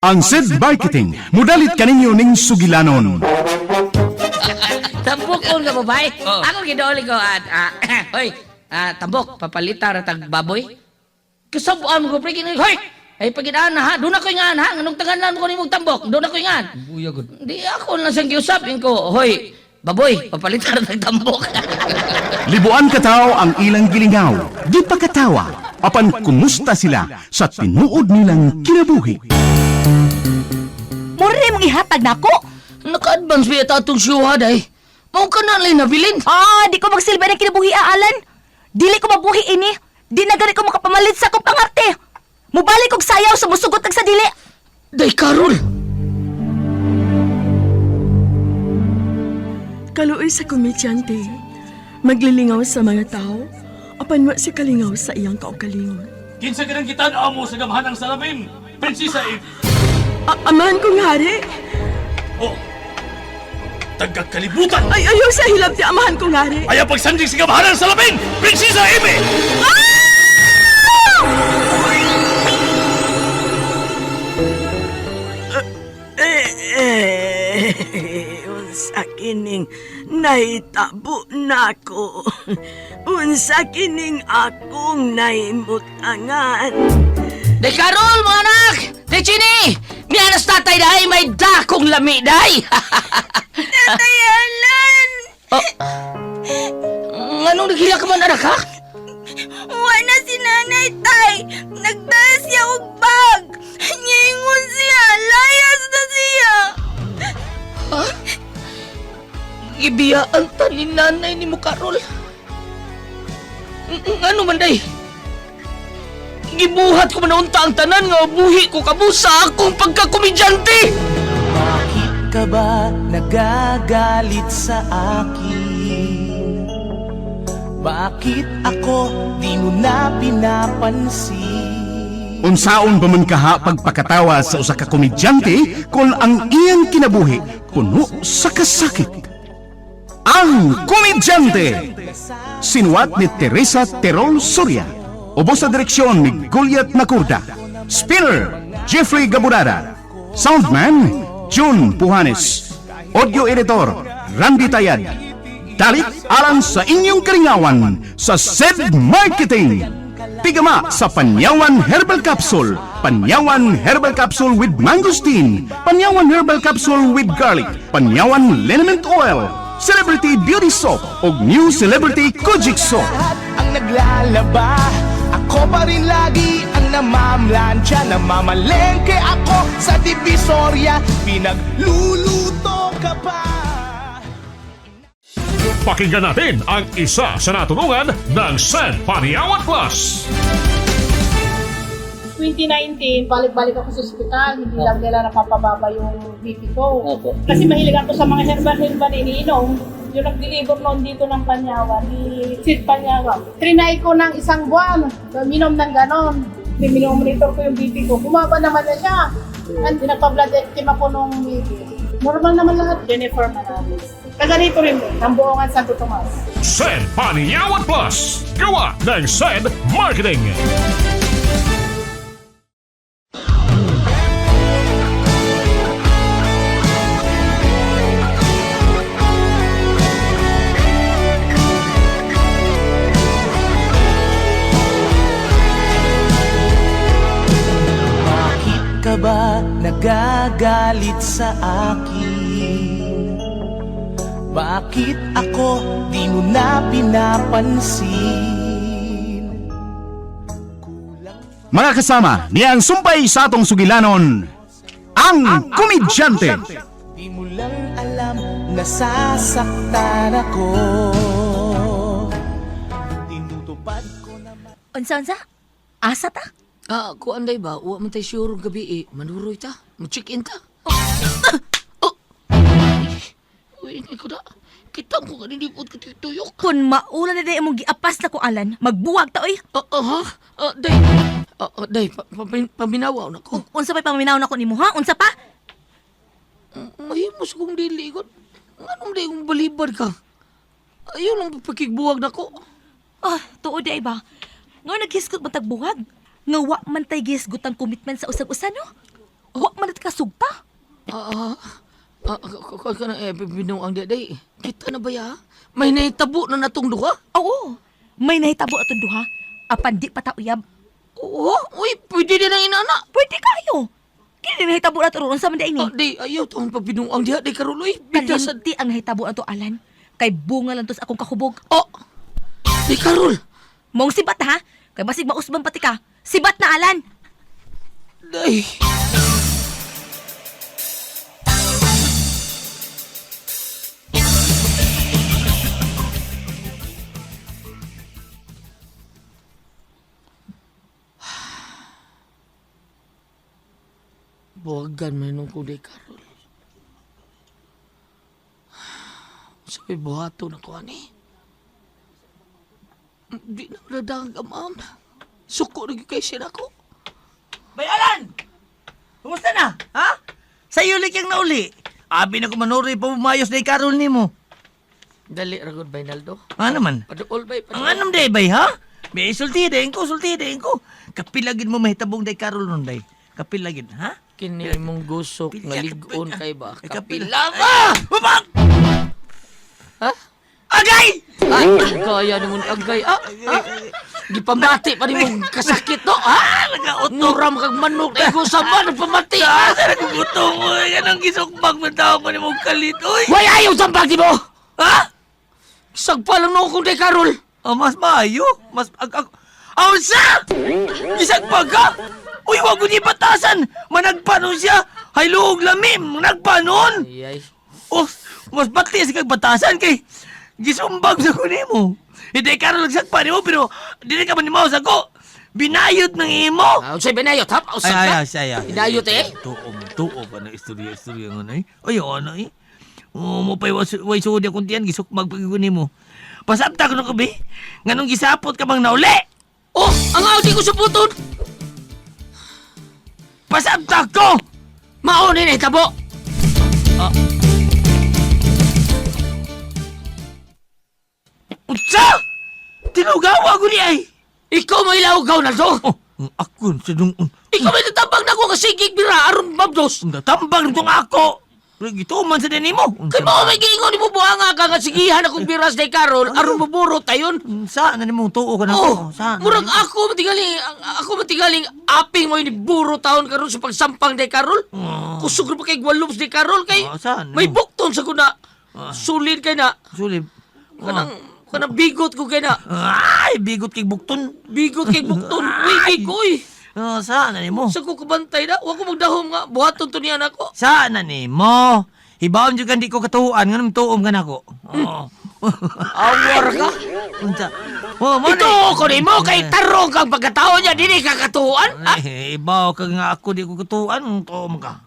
Ang Sid Marketing, mudalit kaninyo ning sugilanon. Tambok ko nga babae. Ako gidooli ko at hoy, tambok papalita ra tag baboy. Kasabuan ko pre kini hoy. Ay pagidaan na ha, doon ako ingan ha, nganong tanganan ko nimong tambok, doon ako ingan. Buya gud. Di ako lang siyang giusap ko, hoy, baboy, papalita ra tag tambok. Libuan kataw ang ilang gilingaw, di pa katawa, apan kumusta sila sa tinuod nilang kinabuhi. Mura mong ihatag nako. Naka-advance ba yata atong siyuha day? Mao ka na lang nabilin. Ah, di ko magsilbi ng kinabuhi aalan. Dili ko mabuhi ini. Di na gani ko makapamalit sa akong pangarte. Mubalik og sayaw sa musugot ag sa dili. Day Karol. Kaluoy sa komedyante, maglilingaw sa mga tao, apan wa si kalingaw sa iyang kaugalingon. Kinsa ka nang gitan-aw mo sa gamhan ng salamin, Prinsesa Eve? Amahan kong hari, Oh, tagakalibutan! ay ayaw sa hilabti amahan kong hari. Ayaw pagsandig sa gamhan ng salamin, Prinsesa Eve! Eh, unsa kining nahitabo nako. Unsa kining akong nahimutangan. Day Karol, mga anak! Day Chini! Mianas tatay day, may dakong lami day! Tatay Alan! Oh. Nganong naghila ka man anak ha? Wala si nanay tay! Nagdala siya og bag! Niingon siya! Layas na siya! Gibiyaan ta ni nanay ni mo Karol. Ngano man day? Gibuhat ko man unta ang tanan nga buhi ko kamo sa akong pagkakomedyante! Bakit ka ba nagagalit sa akin? Bakit ako di mo na pinapansin? Unsaon ba man kaha pagpakatawa sa usa ka komedyante kung ang iyang kinabuhi puno sa kasakit? Ang Komedyante! Sinuwat ni Teresa Terol Soria. Ubos sa direksyon ni Goliath Nakurda. Spinner, Jeffrey Gaburada. Soundman, June Puhanes. Audio editor, Randy Tayad. Dalit alang sa inyong karingawan sa SED Marketing. Tigama sa Panyawan Herbal Capsule, Panyawan Herbal Capsule with Mangosteen, Panyawan Herbal Capsule with Garlic, Panyawan Liniment Oil, Celebrity Beauty Soap ug New Celebrity Kojic Soap. Lahat ang naglalaba, ako pa rin lagi ang namamlansya. Namamalengke ako sa Divisoria, pinagluluto ka pa. Pakinggan natin ang isa sa natulungan ng San Paniawan Plus. 2019, balik-balik ako sa ospital, hindi lang nila napapababa yung BP ko. Kasi mahilig ako sa mga herbal-herbal iniinom. Yung nag-deliver noon dito ng Panyawan, ni Sid Panyawan. Trinay ko ng isang buwan, minom ng ganon. Minomonitor ko yung BP ko. Bumaba naman na siya. At pinagpa-blood team ako nung BP. Normal naman lahat. Jennifer Manalis. Taga rito rin din, ng Buongan Santo Tomas. San Paniawan Plus. Gawa ng San Marketing. Bakit ka ba nagagalit sa akin? Bakit ako di mo na pinapansin? Mga kasama, niyang sumpay sa atong sugilanon, ang Komedyante! Di mo lang alam nasasaktan ako. Tinutupad ko naman. Unsa unsa? Asa ta? Ah, kuan day ba? Wa man tay sure gabi eh. Manuroy ta. Mo-check-in ta. Oh. Uy, hindi ko na. Kita ko ka nilipot ko tuyok. Kun maula na day imong giapas na ko alan, magbuwag ta oy. Ah, ah, ha? Ah, day. Ah, ah, day, paminawaw na ko. Unsa pa'y paminaw nako nimo ha? Unsa pa? Mahimos kong dili ko. Nganong day kong balibad ka? Ayaw lang pagkigbuwag na ko. Ah, tuod day ba? Nga naghisgot man tag buwag. Nga wa man tay gihisgot ang commitment sa usag-usa no? Wa man ka sugpa. Ah, ah, ka na eh, binuang di day. Kita na ba ya? May nahitabo na natong duha? Oo. May nahitabo atong duha. Apan di pa ta uyab. Oo, uy, pwede din ang inana. Pwede kayo. Kini nahitabo na to ron sa man ini. Ah, di, ayaw taon pa binuang diha, di Karol, uy. Bitasan. Kalimti ang nahitabo ato Alan. Kay bunga lang to sa akong kahubog. Oh, di Karol. Mong sibat ha. Kay basig mausban pati ka. Sibat na Alan. Day. Buwagan man nung kuday, Karol. Sabi buhato na ko, ani. Di na nadang amam. Suko na gyud kay siya nako. Bayaran! Kumusta na? Ha? Sa iyo kang nauli. Abi na ko manuri pa umayos na ikarol nimo. Dali ra gud Baynaldo. Ano man? Paduol bay, Ang paduol. anong day bay ha? May isulti din ko, sulti din ko. Kapilagin mo mahitabong day karol nun day. Kapilagin, ha? Kini mong gusok nga lig-on kay ba? Ay, kapila. Kapila ba? Babak! Ha? Agay! Ay, kaya ni mong agay. Ah, ah. Gipamati pa ni mong kasakit no? Ha? Nura mo kag manok na ikaw sa man, pamati. Ah, sa nagugutom mo. Ganang gisukbag mo tao ko ni mong kalit. Uy! Way ayaw sambag di mo! Ha? Sagpa lang no kung day Karol. Oh, mas maayo. Mas ag ag Aw siya! Gisagpag ka! Uy, wag ko ni batasan! Managpanon siya! Hay luog lamim! Managpanon! Ay, ay. Oh, mas batli sa kag batasan kay gisumbag sa ko nimo. Hindi ka rin nagsagpa nimo pero dili ka man nimaw sa ko. Binayot ng imo. Ah, unsay binayot ha? Usag ka? Binayot eh. Tuom, tuom ano istorya istorya nga eh. Ay ano eh. Oh, mo pay way suod akong tiyan gisukmag pag ko nimo. Pasabta ko na ko be. Nganong gisapot ka bang nauli? Oh, ang audi ko sa puton. Pasabta ko! Mao ni nahitabo. Unsa? Tinugawa ko ni ay. Ikaw may ilawgaw na to. Oh, ang ako sa dungon. Ikaw may tatambag na ko kasi bira aron mabdos. Ang tatambag nitong ako. Pero gituman sa dinimo. Kay mao may giingon ni mo buhanga ka nga sigihan akong biras day Karol aron maburo tayon. Sa na nimo tuo ka na Oh, Sa murag ako matigaling ako matigaling aping mo ni buro taon karon sa pagsampang day Karol. Oh. Kusog ra pa kay gwalops day Karol kay Oh, saan? may bukton sa kuna. Sulid kay na. Sulib. Kanang kanang bigot ko kay na. Ay, bigot kay bukton. Bigot kay bukton. Uy, uy. Ah, sa na nimo? Sa ko kabantay na, wa ko magdahom nga buhaton to niya nako. Sa na nimo? Hibaon jud kan di ko katuan nganong tuom ka nako. Oh. Awar ka. Unsa? Oh, mo Ito ko nimo kay tarong kang pagkatao niya dili ka katuan. Ah, Eh, ibaw ka nga ako di ko katuan, tuom ka.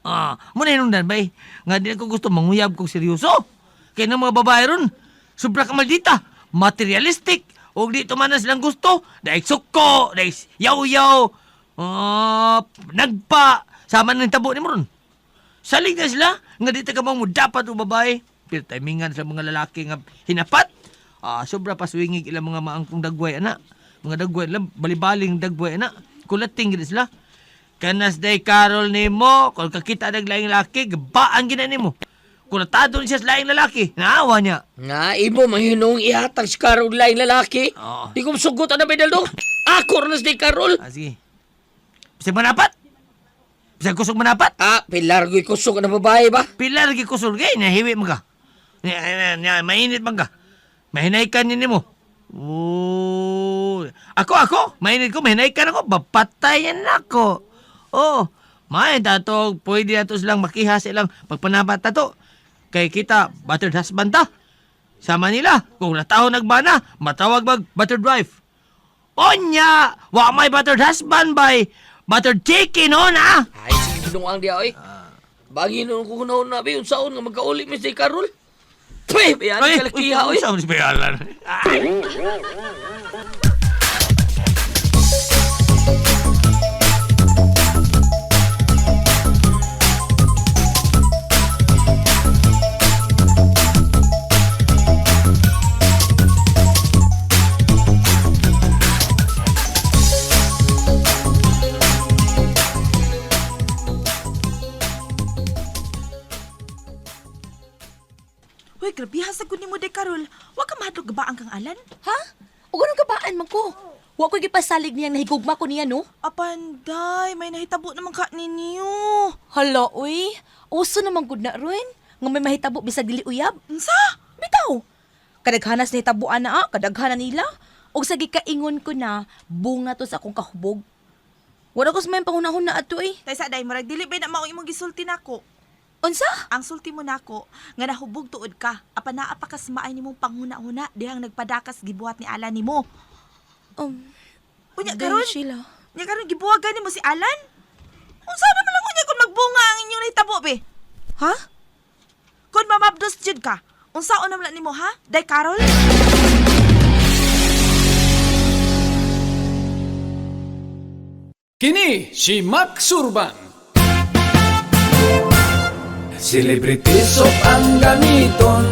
Ah, mo na hinungdan bay. Nga di ko gusto manguyab kog seryoso. Kay ng mga babae ron, sobra ka maldita, materialistic, ug di tumanan silang gusto, daig suko, daig yaw-yaw, ah, nagpa, sama ng tabo ni mo ron. Salig na sila, nga di ta ka mo dapat o babae. Pero timingan sa mga lalaki nga hinapat. Ah, sobra pa swingig ilang mga maangkong dagway ana. Mga dagway lang, balibaling dagway ana. Kulating gid sila. Kanas day Carol nimo, kung kakita nag laing laki, gabaan gina nimo. Kulatado ni siya sa laing lalaki, naawa niya. Nga, imo mahinong ihatag si Karol laing lalaki. Oo. Di ko sugot ana bedaldo. Ako ra na si Karol. Ah, sige. Bisag manapat? Bisag kusog manapat? Ah, pilar ko'y kusog na babae ba? Pila lagi kusog kay nahiwi man ka. Nya, nya, nya, mainit man ka. Mahinay ka ni nimo. Oo. Ako ako, mainit ko, mahinay ka nako, bapatayan nako. Oh, may tato, pwede nato silang makiha sa ilang pagpanapat tato. Kay kita, battered husband ta. Sama nila, kung nataho nagbana, matawag mag battered wife. Onya, wa may battered husband by battered chicken on ah. Ay, sige binuang diya oy. Bagi noon ko kunaon na ba yung saon nga magkauli mi si Karol. Pweh, bayan kalakiha oy. Sa bayalan. Ay. Hoy, grabe ha sa nimo de Karol. Wa ka mahadlok gabaan kang Alan? Ha? Ug anong gabaan man ko? Wa ko'y gipasalig niyang nahigugma ko niya, no? Apanday, may nahitabo naman ka ninyo. Hala, uy. Uso naman gud na ron. Nga may mahitabo bisag dili uyab. Unsa? Bitaw. Kadaghanas nahitabuan na ah, kadaghanan nila. Og sa gikaingon ko na, bunga to sa akong kahubog. Wala ko sa may pangunahon na ato eh. Tay sa day, murag dili ba na mao imong gisulti nako. Unsa? Ang sulti mo nako nga nahubog tuod ka. Apan naa pa kas maay nimong panghuna-huna dihang nagpadakas gibuhat ni Alan nimo. Unya Dahil karon, Sheila. unya karon gibuhagan nimo si Alan? Unsa naman lang unya kung magbunga ang inyong nahitabo be? Ha? Kung mamabdos jud ka, unsaon naman lang nimo ha? Day Carol? Kini si Max Urban. Celebrity soap ang gamiton,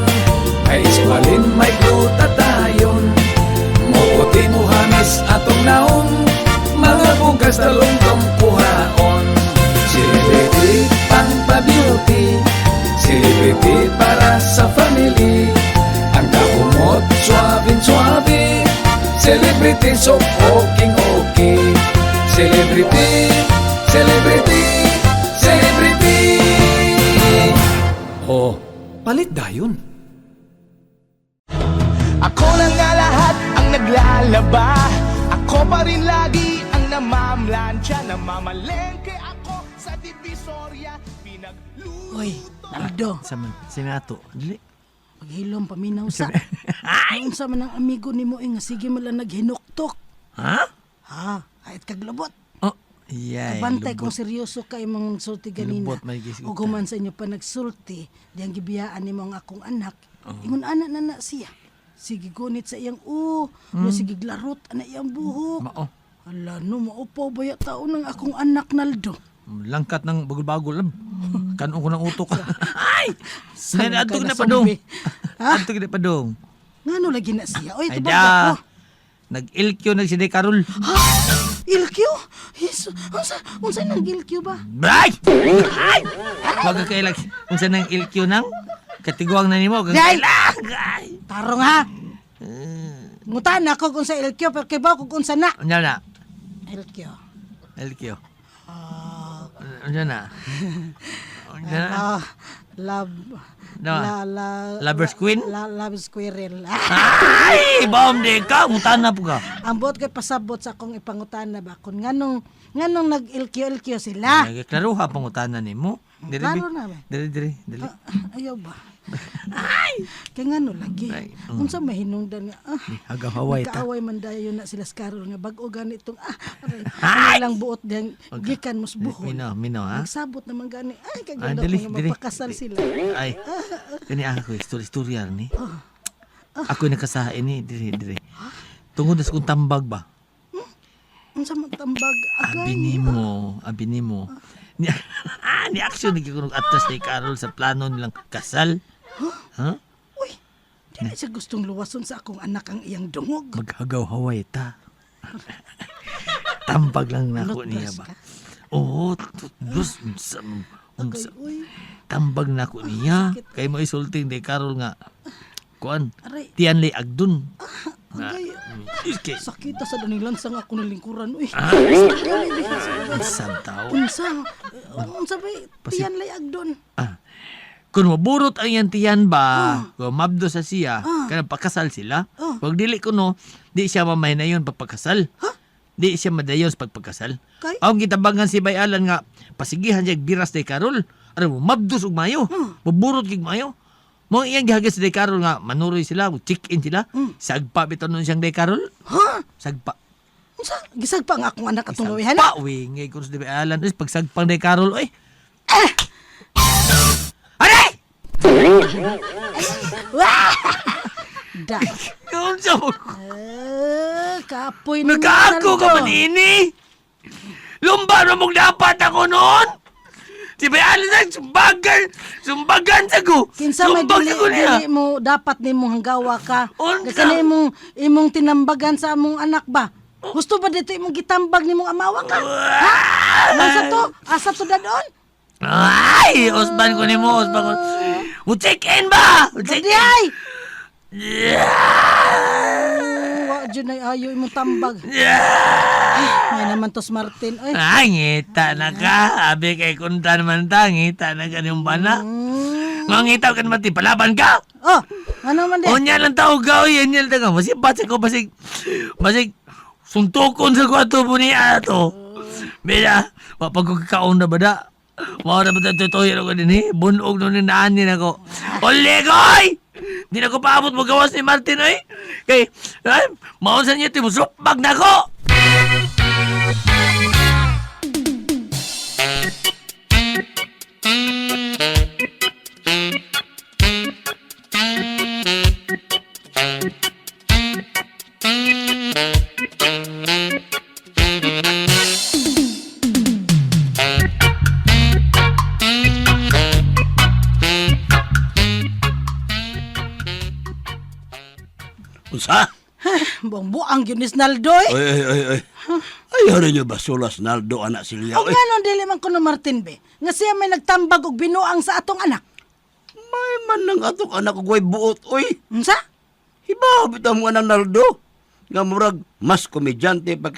may iskwalin, may glutatayon. Muputi mo hamis atong naong, mga bugas talong kuhaon. Celebrity pang pa-beauty, celebrity para sa family. Ang kahumot, suwabin-suwabe, celebrity soap, okay okay. Celebrity, celebrity, celebrity. Oh, palit dayon. Ako na nga lahat ang naglalaba. Ako pa rin lagi ang namamlansya. Namamalengke ako sa Divisoria. Pinagluluto. Uy, Naldo, Sa man, sinato. Dili. paghilom paminaw sa. Unsa man ang amigo nimo eh, nga sige man lang naghinuktok. Ha? Ha, ayat kaglubot. Oh, yeah. Kabantay kung seryoso ka imong sulti ganina. Lubot, may gisgutan. Ug human sa inyo pa nagsulti, diyang gibiyaan nimo ang akong anak. Ingon ana na na siya. Sige gunit sa iyang u, mm. Sige glarot ana iyang buhok. Mao. Ala no, maupaw ba ya tao ng akong anak Naldo? Langkat ng bagol-bagol. Lab. Kanon ko ng utok. Ay! Saan Nan, ka adto na pa dong. nasumbi? Ha? Adto na pa dong. Ngano lagi na siya? Oy, Ay tubag da. ako. Nag-LQ nag si De Carol. Ha? Ilkyo? Yesu, unsa unsa nang ilkyo ba? Ay! Ay! Wag ka kailag. Unsa nang LQ nang? Katiguang na nimo. Kag Day! kailag. Ay! Tarong ha. Ngutan ako kung sa LQ pero kibaw ko kung sa na. Unsa na? LQ. LQ. Unsa na? Unsa na? Ah, love No. la la Lover's Queen? La, love squirrel. Ah, Ay! Bom di ka! Ngutan na po ka. ang buot kay pasabot sa akong ipangutana ba kun nganong nganong nag LQ LQ sila. Nagklaruha pangutana nimo. Dili, Klaro na ba? Dili, dili, dili. Ah, ayaw ba? Ay! Kay ngano lagi. Ay, Unsa mahinungdan nga ah. Hagaw haway ta. Nagkaaway man dayon na sila sa Carol nga bag-o ganitong ah aray, Ay! ano lang buot diyang gikan mos buhol. Mino, mino ha? Nagsabot naman gani. Ay, Ah, kaganda dili, ko nga dili. mapakasal sila. Ay, kani ako, istorya istorya ni. Ako nakasain ni, diri, diri. Tungod na sa kong tambag ba? Unsa man tambag agay. Abi nimo, abi nimo. Ni, ah, ni action ni kunog atras ni Carol sa plano nilang kasal. Ha? Uy, dili siya gustong luwason sa akong anak ang iyang dungog. Maghagaw-haway ta. Tambag lang nako niya Toothbrush ba. ka? Oo, toothbrush. Unsa, unsa, Agay, uy. tambag nako niya. sakit. Kay mo isulting di Carol nga. Kuan, Aray. tiyan lay agdun. Agay. Okay. Sakita sa danilan sa nga ako nalingkuran. Uy. Ah. Sakit. Isang tao. Unsa? Unsa ba? Tiyan lay agdon. Ah. Kung maburot ang iyang tiyan ba, kung mabdo sa siya, kanang pakasal sila. Ah. Pag dili ko no, di siya mamahinayon pagpakasal. Di siya madayon sa pagpakasal. Kay? Ang gitabangan si Bayalan nga, pasigihan siya biras day Karol. Aron mo, mabdos og mayo. Maburot kig mayo. Mo iyang gihagis si Day Karol nga, manuroy sila, check-in sila. Sagpa bitaw nun siyang Day Karol. Ha? Sagpa. Unsa? Gisagpa nga akong anak atong gawihan. Sagpa, wingay ko sa Day Bayalan. Uy, pagsagpang Day Karol, oy. Eh! Aray! Da. Unsa mo? Eh, kapoy na Nakaako ka man ini! Lumba na mong dapat ako noon! Si Bayalan na sumbagan! Sumbagan sa ko! Kinsa may Sumbag dili, sa ko niya! dili mo dapat nimo hanggawa ka. Unsa? Kay kani imong imong tinambagan sa among anak ba? Gusto ba dito imong gitambag nimong amawa ka? Ha? Asa to? Asa to dadon? Ay! Ay, usban ko nimo, usban ko. Mo check in ba? Mo check in. Ay! Wa jud ay ayo imong tambag. Ay, may naman tos Martin oy. Ay, ngita na ka. Abi kay kunta naman ta, ngita na ka niyong bana. Nga ngita ka naman, ti, palaban ka. Oh, ano man di? Unya lang tao ka, oy, unya lang tao. Basig, basig ko, basig, basig, suntokon sa kwarto po niya ato. Bila, wapag ko kakaon na ba da? Mao na ba ito tutuyan ako din eh? Bunog nun ni naanin ako. Olegoy! Di na ko paabot mo gawas ni Martin oy. Kay, ay, maon sa niya ito, musukbag na ko! Unsa? Buang-buang gyud ni Snaldo eh. Oy, oy, oy, oy. Ayaw ninyo basulas Naldo, anak silya. Og Oy. nganon dili man kuno Martin be, nga siya may nagtambag og binuang sa atong anak. May man nang atong anak og way buot, oy. Unsa? Hibaw bitaw mo anang Naldo. Nga murag mas komedyante pa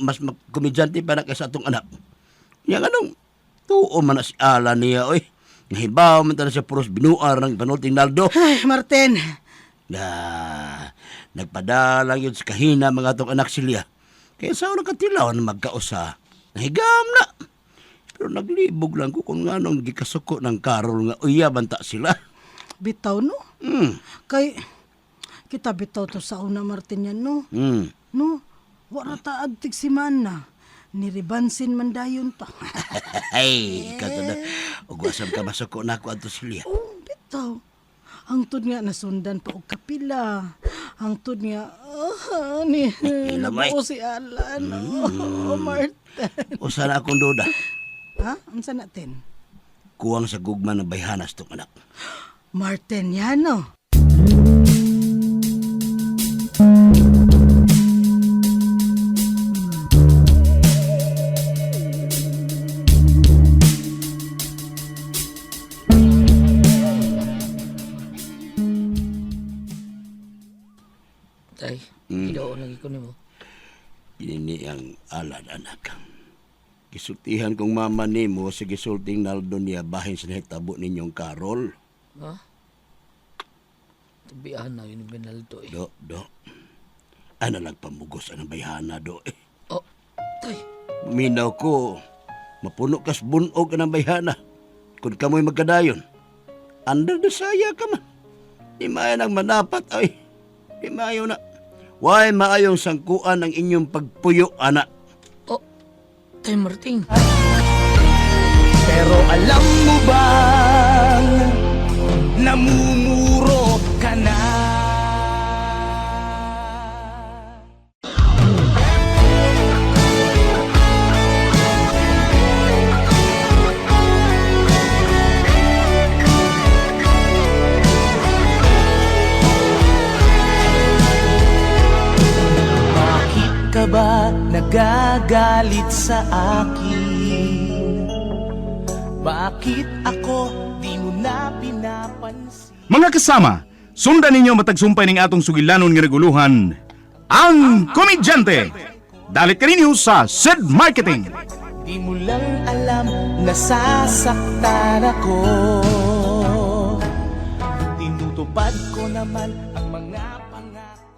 mas komedyante pa na kaysa atong anak. Nya nganong tuo man na si Alan niya, oy. Nga hibaw man ta na siya puros binuar ng panulting Naldo. Ay, Martin. Na nagpadalang yun sa kahina mga atong anak silya. Kaya sa unang katilaw na magkausa, nahigam na. Pero naglibog lang ko kung anong gikasuko ng Karol nga uya banta sila. Bitaw no. Kay kita bitaw to sa una Martin yan no. No, wa ra ta adtig si Mana. Niribansin man dayon pa. Ay, ikaw to na. Ugwasam ka masuko na ako ato silya. Oh, bitaw. Hangtod nga nasundan pa og kapila. Hangtod nga ah, ni Ilamay. nabuo si Alan. Oh, Martin. Usa na akong duda. Ha? Unsa na tin? Kuwang sa gugma ng bayhanas tong anak. Martin yan no. Tay, mm. lagi ko nimo. Ini ang alad anak. Gisultihan kong mama nimo sa gisulting Naldo niya bahin sa nahitabo ninyong Karol. Ha? Tabihan na yun ni Benaldo eh. Do, do. Ano lang pamugos ang bayhana do eh. Oh, tay. Minaw ko, mapuno kas bunog ang bayhana. Kung kamoy magkadayon, under the saya ka man. Di maayo nang manapat ay. Di maayo na. Why maayong sangkuan ang inyong pagpuyo, ana? Oh, tay Martin. Pero alam mo bang namumuro ka na? Bakit ka ba nagagalit sa akin? Bakit ako di mo na pinapansin? Mga kasama, sundan ninyo matagsumpay ning atong sugilanon nga naguluhan, ang Komedyante. Dalit kaninyo sa Sid Marketing. Di mo lang alam nasasaktan ako. Tinutupad ko naman ang mga pangako.